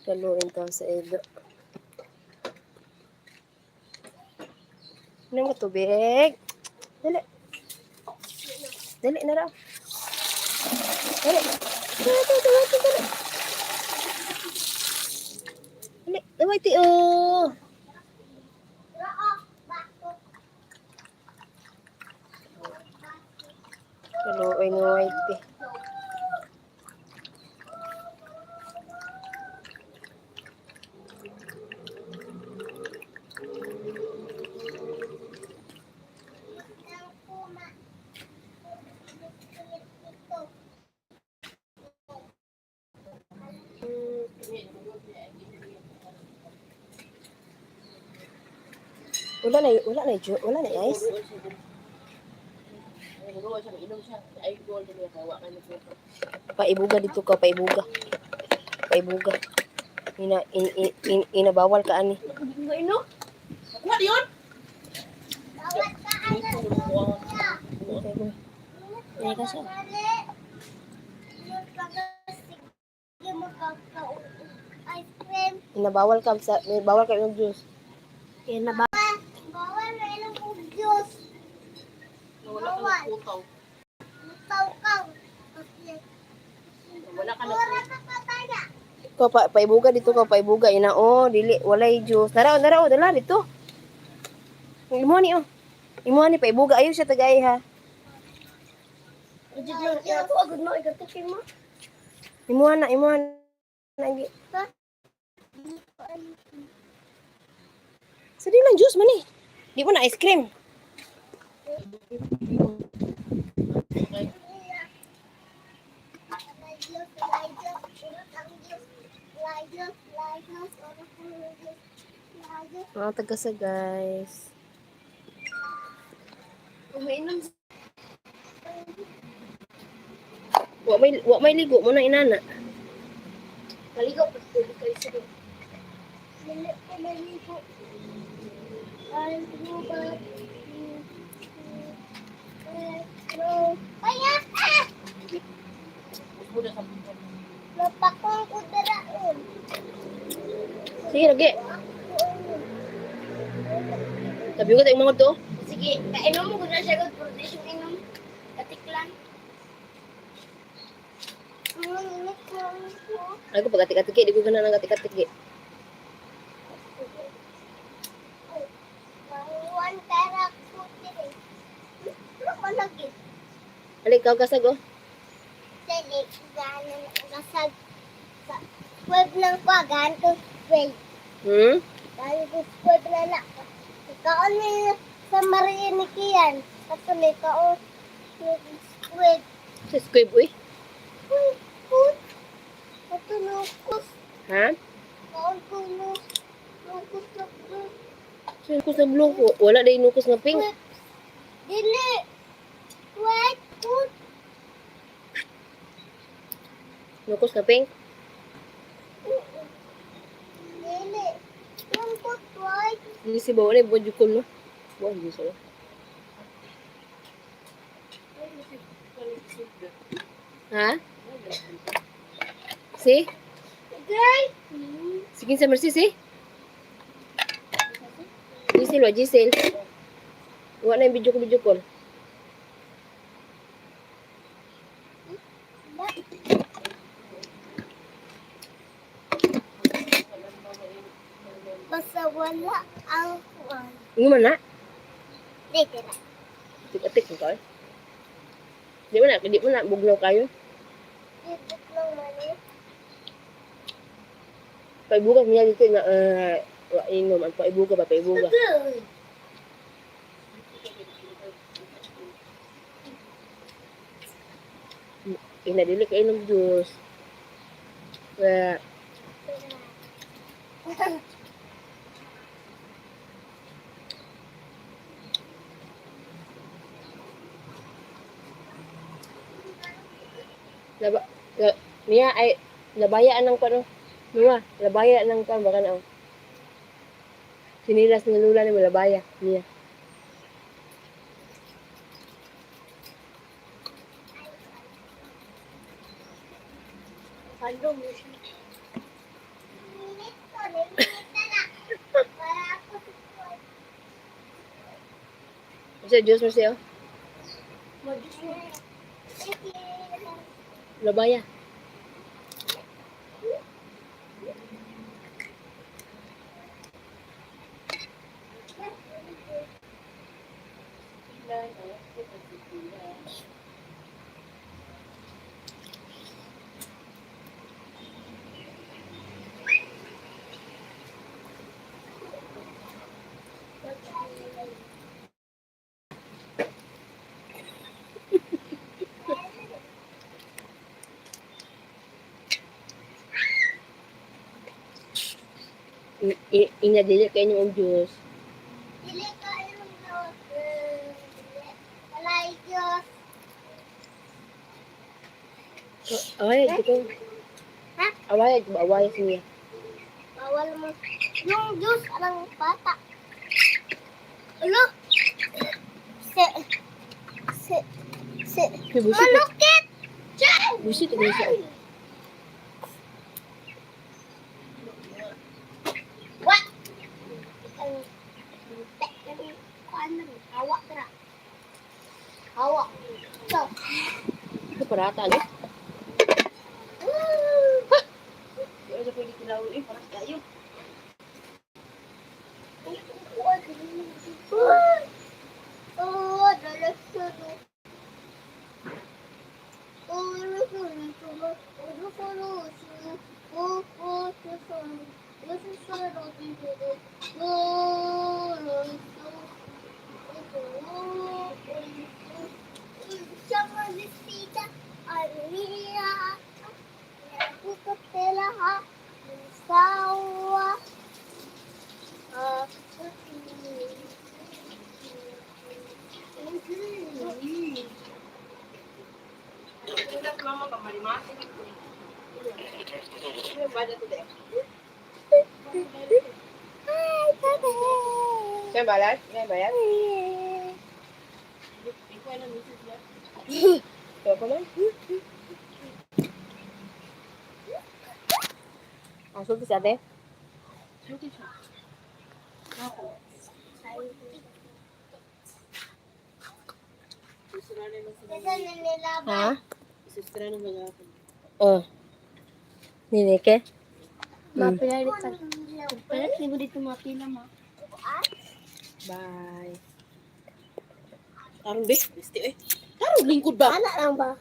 Kaluin to sa Edo. Inom ka tubig. Dali. Dali na raw. Dali. Dali, dali, dali, dali. Dali, dali, ti, oh. Kaluin ni Whitey. Wala na ice. Paibuga dito ka, paibuga. Paibuga. Ina in, in, in, inabawal ka ani. Ino? Kuha yun? Ay ka siya. Ice cream. Inabawal ka sa bawal ka inom juice. Kaya na ba? Bawal na ilang kong juice. Wala ka ng putaw. Mutaw ka. Wala ka ng Wala ka pataya. Ko pa paibuga dito ka, paibuga ina oh, dili walay juice. Narao, narao dala dito. Imo ni oh. Imo ni paibuga ayo siya tagay ha. Imo na, imo na. Gi. Sa di lang juice man eh. Di mo na ice cream. Mga tagasa guys. Umiinom. Wa may ligo mo na inana. Maligo pa tubig kayo sa Dili ko maligo. Ay, gubat. Kaya, ah! Napakong ko daraon. Sige lagi. Sabi ko tayo mga to. Sige, kainom mo ko na siya pero di siya inom. Katiklan. Ang ko. Ay ko pag atik-atik di ko gana ng atik-atik. One pera ko diri. Ano ko lagi? Alik ka kasag oh. Dili, ganan gasag. Sa 12 lang ko, gaan ko 12. Gaan ko 12 na na. Kaon ni sa Marinikian. Kato ni kaon ni squid. Sa squib uy. Uy, put. Kato nukos. Ha? Kaon ko nukos na blue. Sa nukos na blue ko. Wala day nukos nga pink. Squid. Dili. White put. Nukos na pink. Dili. Yung put white. Di si bawa na buwan jukol no. Buwan di sa. Ha? Si? Girl. Sige sa Mercy si? Giselle wa Giselle. Wa na yung video call. Basta wala ang kuwan. Ingo man na. Dili ra. Atik-atik mo kayo. Di mo na bugnaw kayo. Dito lang man eh. Paibuga niya dito na wa inom ang paibuga ba paibuga. Good. Ina dili kay inom juice. Kaya laba la, niya ay labayaan ng kano. Niya, labaya ng kan baka na. Oh. Sinilas ni Lula ni mo labaya niya. Kandong mo siya. Sa juice mo siya. Thank you. Labaya. Inya dili kay og juice. Dili ka yung Diyos. Walay Diyos. Away dito. Ha? Away ba away siya. Bawal mo. Yung Diyos, alang bata. Alo? Se, se, se. Kay busit. Malukit! Diyan! Busit ko siya. What? Ang, kuan man, hawa tara. Hawa. So, Ito parata ni. Di sa pwede kilawin eh, para tayo. Oh, dalas. Sawa. Mama ka malimasi. Hi, Bebe. Saan balat? Saan bayad? Ito pa man. Ang sulti sa ate? Ha? Oh. Ninike? Mapila dito. Palit ni dito mapila ma. Bye. Tarong be, besti eh. Tarong lingkod ba? Ana lang ba?